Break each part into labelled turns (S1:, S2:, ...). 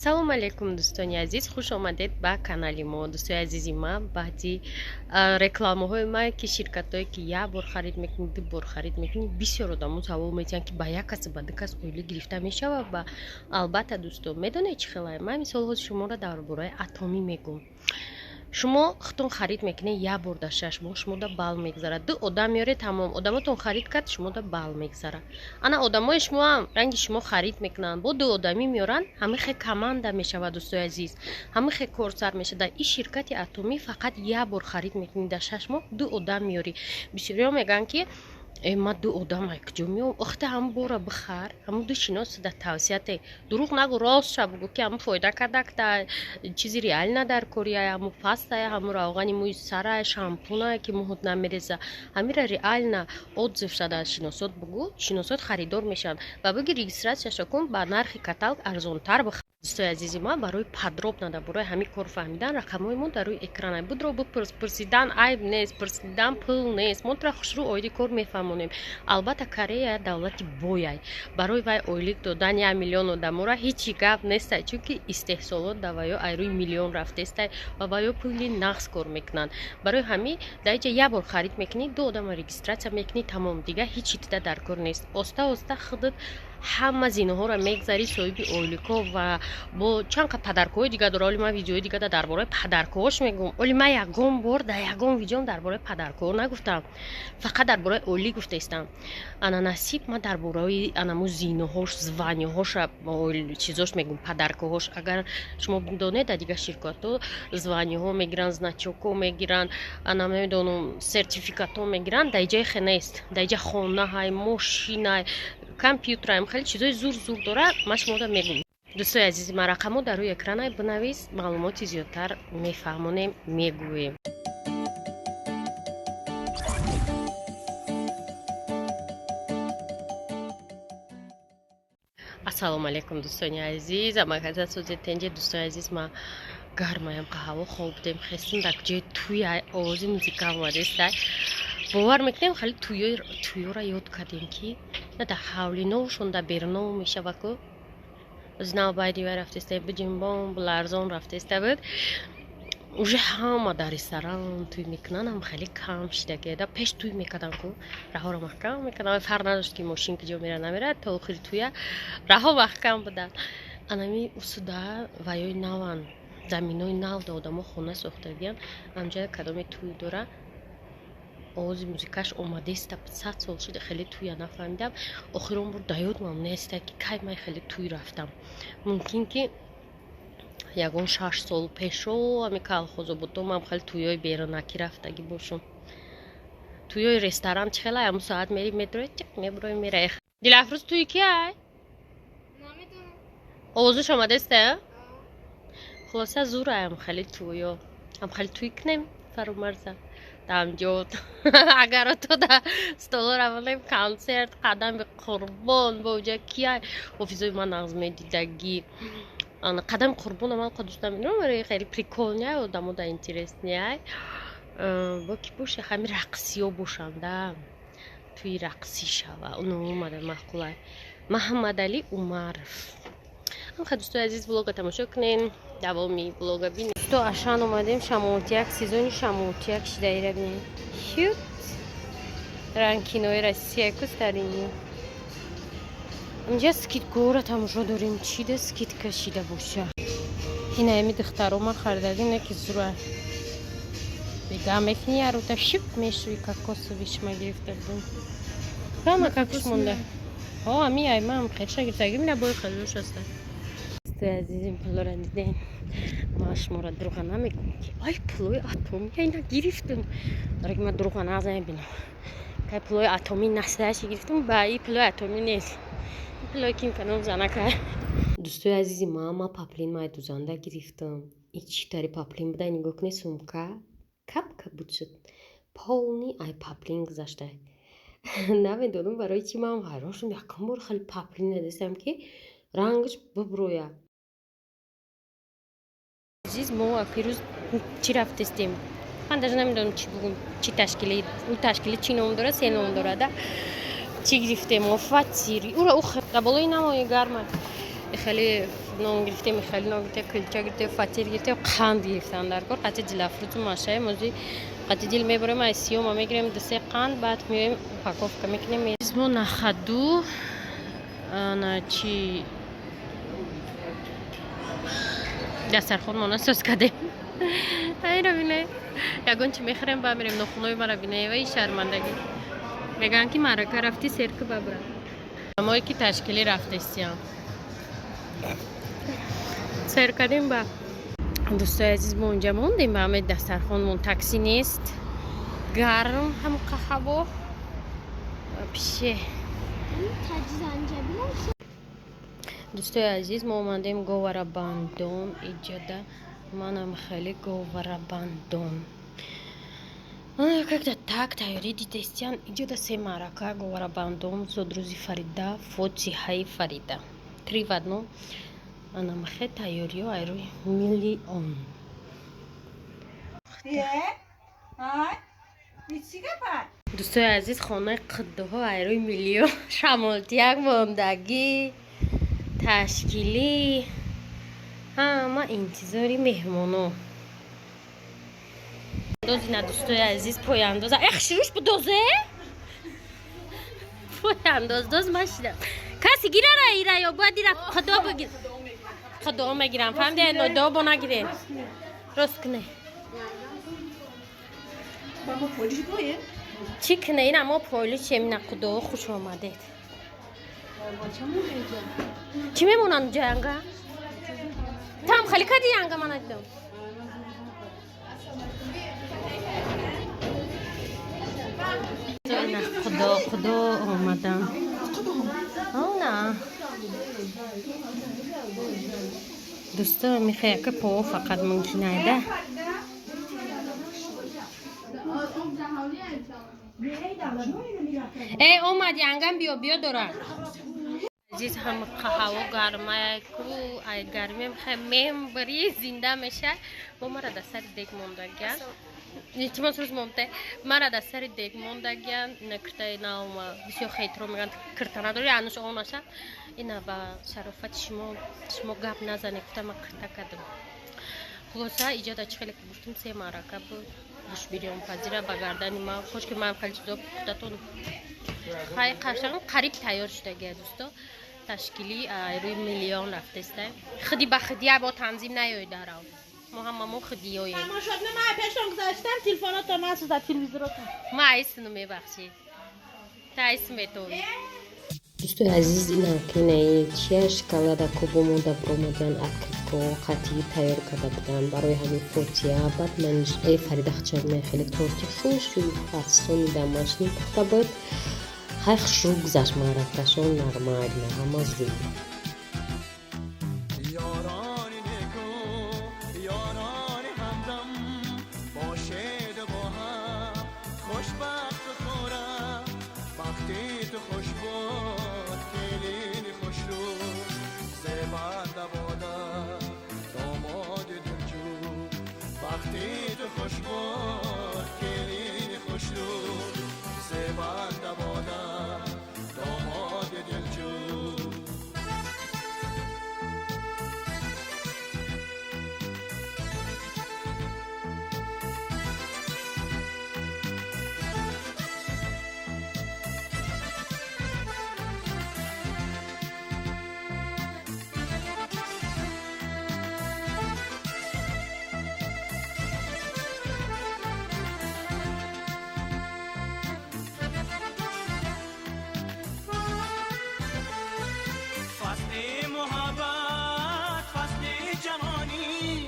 S1: Салому алейкум, дӯстони азиз, хуш омадед ба канали мо. Дӯстои азизи ман, баъди рекламаҳои ман, ки ширкатҳое ки як бор харид мекунӣ, ду бор харид мекунӣ, бисёр одамо савол метиҳанд, ки ба як кас, ба ду кас ойлӣ гирифта мешавад. Ва албатта, дӯсто, медонед, чӣ хелае? Ман мисол ҳозир шуморо дар бораи Атомӣ мегӯм. Шумо худтон харид мекунед як бор дар 6 моҳ, шумода балл мегзарад. Ду одам меоред, тамом, одамотон харид кард, шумода балл мегзарад. Ана одамои шумоам ранги шумо харид мекунанд, бо ду одамӣ меоранд, ҳамин хел команда мешавад. Дӯстои азиз, ҳамин хел корсар мешавад. Дар ин ширкати Атомӣ фақат як бор харид мекунӣ дар 6 моҳ, ду одам меорӣ. Бисёриҳо мегӯянд, ки э, ма ду одам ай куҷо меом? Охта, ҳамн бора бихар, ҳамн ду шинос да тавсияте. Дурӯғ нагӯ, ростша бугӯ, ки ҳамн фоида кардак, та чизи реально дар кория, ҳамн пастая, ҳамн равғани мӯи сарая, шампунае, ки мӯҳот намереза. Ҳамира реально отзыв шада шиносот бугӯ, шиносот харидор мешаванд. Ва буги, регистрация ша кун, ба нархи каталог арзонтар бихар. Дӯстои азизи ман, барои подробно дар бораи ҳамин кор фаҳмидан рақамҳои мо дар рӯи экрана. Будро бипурс, пурсидан айб нест, пурсидан пул нест. Мо тура хушрӯ оиди кор мефаҳмонем. Албатта, Корея давлати бояй, барои вай ойлик додан 1 миллион одаморо ҳечи гап нестай, чунки истеҳсолот дар ваё айрӯи миллион рафтестай ва ваё пули нағз кор мекунанд. Барои ҳамин дар иҷа як бор харид мекунӣ, ду одама регистрация мекунӣ, тамом, дигар ҳечи тида дар кор нест. Оста оста худат ҳама зинаҳоро мегзарӣ, соҳиби ойликҳо ва бо чанд қа подарка ҳои дига дора. Оли ман видеои дига дар бораи подарка ҳош мегӯм. Оли ман ягон бор дар ягон видеом дар бораи подарка ҳо нагуфтам, фақат дар бораи ойлик гуфтаистам. Ана насиб, ман дар бораи анаму зинаҳош, звания ҳоша, чизош мегӯм, подарка ҳош. Агар шумо бидонед, дар дигар ширкатҳо звания ҳо мегиранд, значок ҳо мегиранд, ана намедонам, сертификатҳо мегиранд. Дар иҷаи хе нест. Дар иҷа хонаҳай, мошинай, компютерам, хеле чизои зур зур дорад. Ман шумода мегӯм. Дӯстои азизи ман, рақамҳо дар рӯи экранай, бинавис, маълумоти зиёдтар мефаҳмонем, мегӯем. Ассалому алайкум, дӯстони азиз, амаказа сузи тенҷе. Дӯстони азиз, ман гармаям, қаҳаво хоб будем, хестем, дар ҷои туй овози музика омадестай. Бовар мекунем, хеле туёра ёд кардем, ки на дар ҳавлиновшон, дар берунов мешава ку. Знав байди вай рафтеста биҷимбон ларзон рафтеста буд. Уже ҳама дар ресторан туй мекунанд, ҳам хеле кам шидаги. Да пеш туй мекардан ку, раҳоро маҳкам мекардан, фарқ надошт, ки мошин киҷо мера, намера, то охири туя раҳо маҳкам буданд. Анами усуда ваёи наван, заминои нав да одамо хона сохтагиян, амҷа кадоме туй дора, овози музикаш омадеста. 100 сол шуда, хеле туя нафаҳмидам. Охирон бор да ёдмам неста, ки кай ман хеле туй рафтам. Мумкин ки ягон 6 сол пешо, ами калхозо будто ман хеле туёи берунакӣ рафтагӣ бошум. Туёи ресторан чӣ хела, ҳамун соат мери, метрои чик мебурои, мераи. Дилафрӯз, туи ки ай овозаш омадеста? Хулоса, зураям хеле туё, ҳам хеле туй кунем, Фарумарза, дамҷод. Агар то да столо равонем, консерт Қадами Қурбон бо уҷа кия ҳофизои ман нағз медидагӣ. Қадами Қурбона ман дӯст намедорам, вале хеле прикольный ай, одамо да интересный ай. Бо ки боша, ҳами рақсиё бошанда, туи рақсӣ шава, унумада маъқулай. Маҳаммадалӣ Умаров. Ха, дӯстои азиз, влога тамошо кунен, давоми влога бинед. То Ашан омадем, шамолтияк, сезони шамолтияк шидаира бинед. Хют ранкинои Россия ку старини. Инҷа скидка ора тамошо дорем, чида скидка шида боша. Инаями духтаро ман харидаги, не ки зура. Бега мекунӣ, ярута шип мешӯи, кокосовый шма гирифта будем. Кама какуш монда. О, ами ай ман хелша гирифтаги, мина бои хелуш аста. Дӯстои азизим, пулора дидем. Ман шуморо дурӯға намегӯм, ки ай пулои Атомӣ айна гирифтам. Барои ки ман дурӯға назамебинам. Кай пулои Атомӣ настоящий гирифтам, ба и пулои Атомӣ нест. Пулои ким каном занака. Дӯстои азизи ман паплин майдузанда гирифтам. И чӣ тари паплин буда, нигоҳ кунед, сумка кап кабуд шуд. Полный ай паплин гузашта. Намедонам барои чӣ ман ҳайрон шудам. Якум бор хеле паплин надистам, ки рангаш буброяд. Азиз, мо акирӯз чӣ рафтестем? Ман даже намедонам, чӣ бугум, чӣ ташкили, ӯ ташкили чӣ ном дорад, се ном дорада. Чӣ гирифтем? Мо фатири ура ух дар болои намои гарма хеле. Нон гирифтем, хеле нон гирифтем, кулча гирифтем, фатир гирифтем, қанд гирифтам дар кор. Қати дилафрӯзу машаем, ози қати дил мебарем, ай сиёма мегирем, ду-се қанд, баъд меоем упаковка мекунем. Мо нахаду ана чи дастархонмона соз кардем. Айро бине. Ягон чи мехӯрем, ба мерем нохунои мара бине, вай шармандагӣ. Мегӯянд ки маърака рафтӣ, серки бабра. Мое ки ташкилӣ рафтестиям. Сер кардем ба дӯстои азиз, мо унҷа мондем, ба ҳамаи дастархонмон такси нест. Гарм ҳамқа ҳаво. Вообще. Дӯстои азиз, мо омадем Говарабандон. Иҷода манам хеле Говарабандон. Как-то так тайёрӣ дидестиян. Иҷода се маърака: Говарабандон, зодрӯзи Фарида, фотиҳаи Фарида. Три в одном. Анамхе тайёриё айрӯи миллион. Дӯстои азиз, хонаи қуддуҳо айрӯи миллион, шамолтияк мондагӣ, ташкилӣ, ҳама интизори меҳмоно. Андозина дӯстои азиз, пояндоза. Эх, шуруш будозе? Пояндоз доз машида. Каси гирара ира ё бояд ира худо бигир. Худо мегирам, фаҳмиде? Но бо нагире. Рост кне. Чӣ кне? Ина мо пойличем, ина худо хуш омадед. Чӣ мемонанд ҷа янга? Там хали кади янга ман надидам. Ина худо худо омадам. На. Дӯсто, мехоҳам ки по фақат мумкин айда. Э, омад янгам, биё, биё дора. Азиз, ҳам ҳаво гармая ку, ай гармиам мембри зинда меша. Бо мара дар сари дег мондагиян. Илтимос, рӯз момте. Мара дар сари дег мондагиян, ина киртаи наома. Бисёр хейтро мегӯянд, кирта надори, ануш онаша. Ина ба шарофати шумо, шумо гап назанед, гуфта ман кирта кардам. Хулоса, иҷода чӣ хеле ки гуфтум, се маърака буд. Гӯшбирёнпазира ба гардани ман. Хош ки ман хеле чизо пухтатон. Хай қашанг қариб тайёр шудагия дӯсто. Ташкилӣ рӯи миллион рафтеста. Худи ба худия бо танзим наёй дарав. Мо ҳама мо худиёем.
S2: Тамошо ман пешон гузаштам, телефонотон насӯзад, телевизоротон.
S1: Ма айсину мебахшӣ. Та айс метовӣ. Дӯстои азиз, инам кинаи чия шоколада кубомода бромадан, открытко қатъӣ тайёр карда будам барои ҳамин фотиа. Баъд ман э Фарида хчарна хеле торти хушрӯ фасони домашний пухта буд. Хай хушрӯ гузашт маъракашон, нормально, ҳама зуд.
S3: یاران نکو، یاران همدم، باشید با هم خوشبخت و خورم. بختی تو خوش باد، کلین خوش رو، زیبنده بادا داماد دلجو. بختی تو خوش باد، کلین خوش رو، زیبنده بادا داماد دلجو. فصل محبت، فصل جوانی،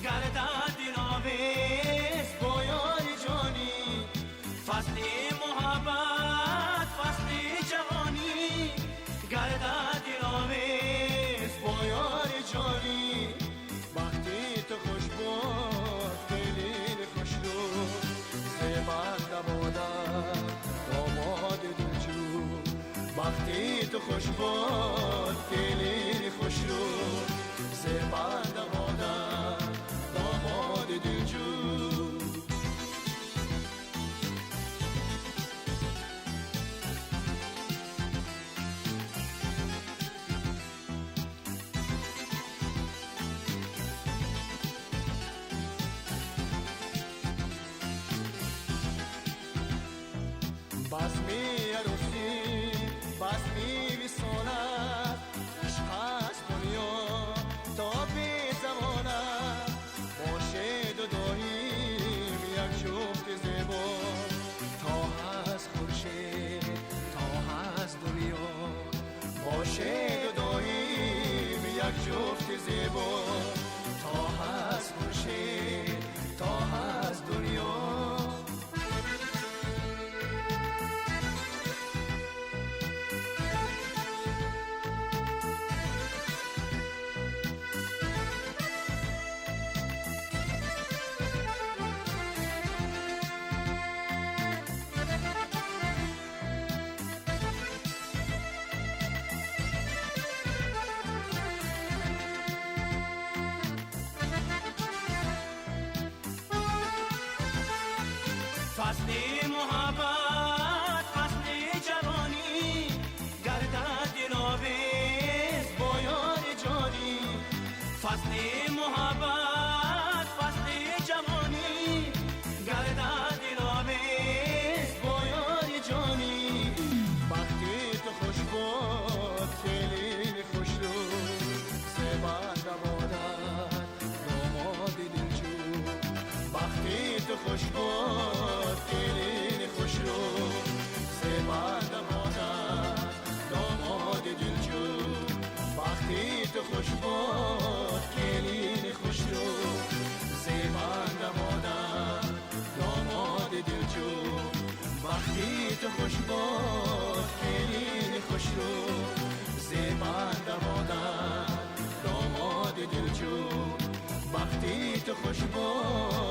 S3: گردد دلاویز با یار جانی. فصل محبت، فصل جوانی، گردد دلاویز با یار جانی. وقتی تو خوش بود، دلین خوش رو، زیبنده بادا داماد دلجو. وقتی تو خوش بود، دلین خوش رو، زیبنده بادا داماد دلجو. Базми арӯсӣ, базми висол аст, ишқ аст дунё то безавол аст. Бошеду доим як ҷуфти зебо, то ҳаст хуршед, то ҳаст дунё. Бошеду доим як ҷуфти зебо, то ҳаст хуршед, то ҳаст дунё. Фасли муҳаббат, фасли ҷавонӣ, гардад диловез бо ёри ҷонӣ. Фасли муҳаббат, фасли ҷавонӣ, гардад диловез бо ёри ҷонӣ. Бахти ту хуш бод, келини хушрӯ, зебанда модат, домоди дилҷӯ. Бахти ту хуш бод, келини хушрӯ, зебанда модат, домоди дилҷӯ. Бахти ту хуш бод, келини хушрӯ, зебанда модат, домоди дилҷӯ. Бахти ту хуш бод, келини хушрӯ, зебанда модат, домоди дилҷӯ. Бахти ту хуш бод.